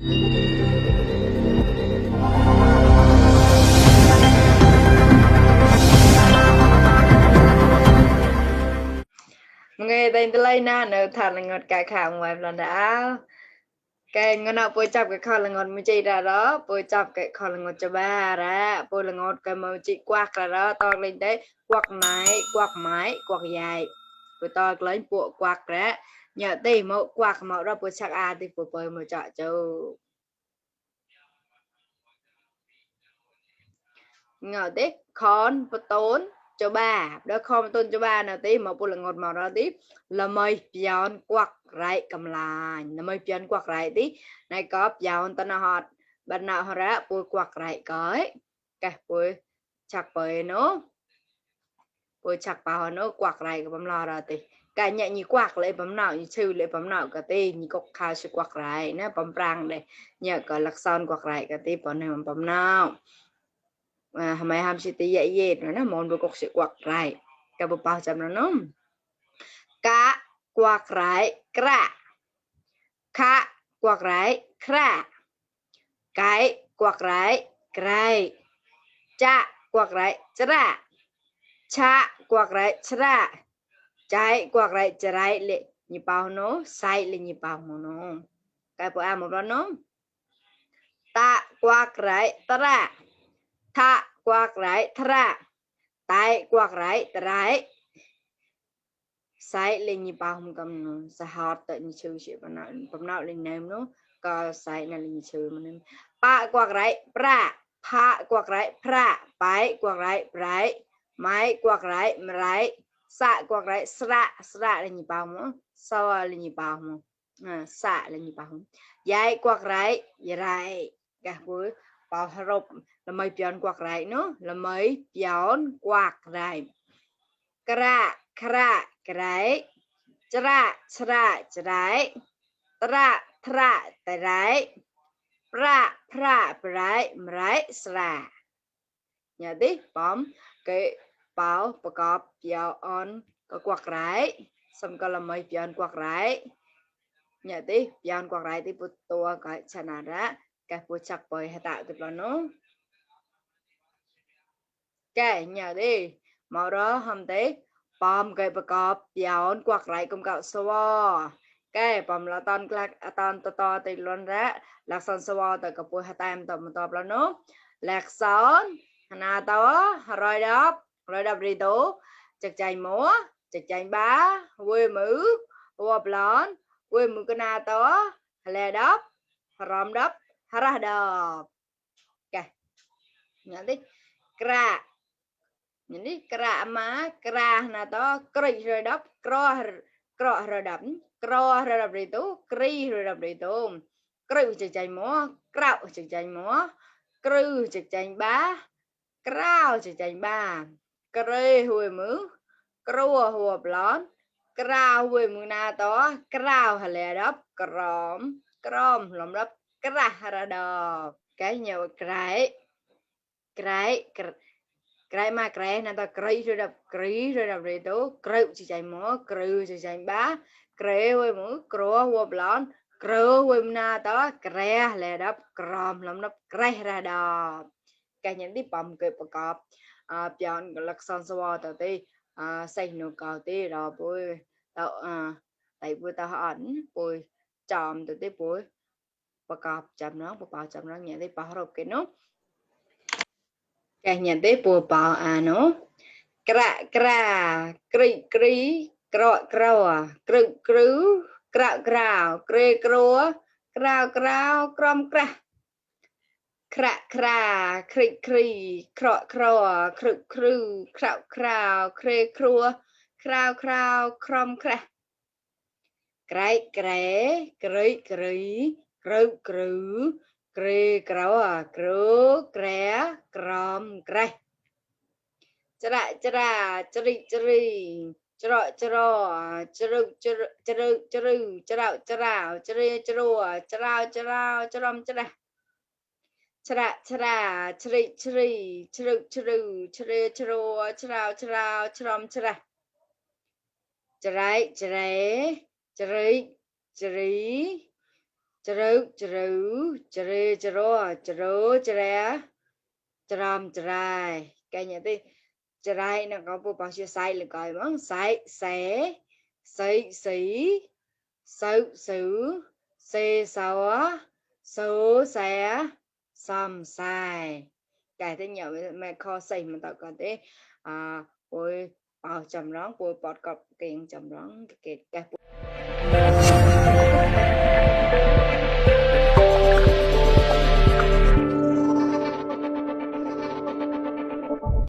nghe tên lấy na nợ thật là ngọt cả khảo ngoài lần đã cái ngọt nào bôi chọc cái kho là ngọt mới chỉ ra đó bôi chọc cái kho là ngọt cho ba ra bôi là ngọt cái màu chỉ quạt ra đó to lên đấy quạt dài bôi to lấy bộ quạt ra nhờ tì mẫu quạt mẫu ra bôi chắc à thì bôi màu chọ cho ngọt đấy con bôi tốn cho ba đó không tôn cho ba nào tí mà bôi là ngọt màu ra tiếp là mây pion quạt rải cầm lại là mây pion quạt rải tí này có pion tên là hot bạn nào họ ra bôi quạt rải cái bôi chặt bôi nó bôi chặt bao nó quạt rải cái bấm lo ra tí cái nhẹ như quạt lấy bấm nào như chư lấy bấm nào cái tí như cục khao sự quạt rải nó bấm răng đây nhờ có lạc son quạt rải cái tí bọn này bấm nào mày ham sẽ tí dạy gì nó món bôi cục sự quạt rải cái bôi bao chấm nó cá quạt rải kra khá quạt rải kra cái quạt rải krai cha quạt rải chra cha quạt rải chra trái quạt rải chrai lệ nhị bao nó sai lệ nhị bao nó cái bộ một đó nó ta quạt rải tra tha quạt rải tra tai quạt rải trái sai lên như bao không cầm nó sa hot tại như chơi chuyện bằng nào lên ném nó có sai là lên chơi mà nên pa quạt rải pra pa quạt rải pra pai quạt rải rải mai quạt rải rải sa quạt rải sra lên như bao nó sao lên như bao mà sa lên như bao dai quạt rải rải cả với bao rộp là mấy pion quạt rải nó là mấy pion quạt rải kra kra krai chra chra chrai tra tra trai pra pra prai mrai sra nhà tí bấm cái báoประกอบ pion ก็กวักไรสมก็ละไม่ pion กวักไรnhà tí pion กวักไรที่ปุตตัวก็ชนะละcáiปุจักปล่อยให้ตาติดแล้วเนาะcái nhà đi màu đó hôm tí bom cáiประกอบ pion กวักไรกุมเก่าสวอcái bomละตอนกลางตอนต่อติดล้นละหลักษณสวอแต่กับปุให้ตามต่อมาต่อแล้วเนาะหลักษณนาตัวรอยดับรีโตจักใจหมัวจักใจบ้าเว้ยมือวัวปลอนเว้ยมือก็นาตัวแลดับรอมดับฮาราดับแกอย่างนี้กระอย่างนี้กระมากระนาตัวกรีรอยดับกรอรอยดับกรอรอยดับรีโตกรีรอยดับรีโตกรีจักใจหมัวกระจักใจหมัวกรีจักใจบ้ากระจักใจบ้ากระหัวมือกรัวหัวปลอนกระหัวมือนาตัวกระหัวแลดับกรอมหลอมดับกระหระดอบcái nhiều cái mà cái này ta cái rồi đập rồi tố cái chỉ chạy múa cái chỉ chạy bá cái huôi mũi cua huôi blon cái huôi na đó cái là đập crom lắm đập cái ra đò cái những tí bầm cáiประกอบchọnลักษณะสวอตที่ใส่หนูเก่าที่เราปุ้ยเราtạiปุ้ยตาอ่อนปุ้ยจอมตัวที่ปุ้ยประกอบจำน้องประกอบจำน้องอย่างที่ปะรบcái nút cái nhận tíปุ้ยปะnó kra kri cro kru krao kre krua krao krom kra kri kro kru krao kre krua krao krom krai kri kru kre krao kru kre krom krai chra chri chro chru chrom chra chri chrom chrai chữ chữ chữ chữ chữ chữ chram chrai cái nhà thì chrai nó có bộ bao nhiêu sai là coi món sai sẽ sĩ sĩ sự sự xe sao á số xe xăm sai cái thế nhỏ mẹ kho xây mà tao có thế ôi chầm rón bôi bọt cọp kiện chầm rón cái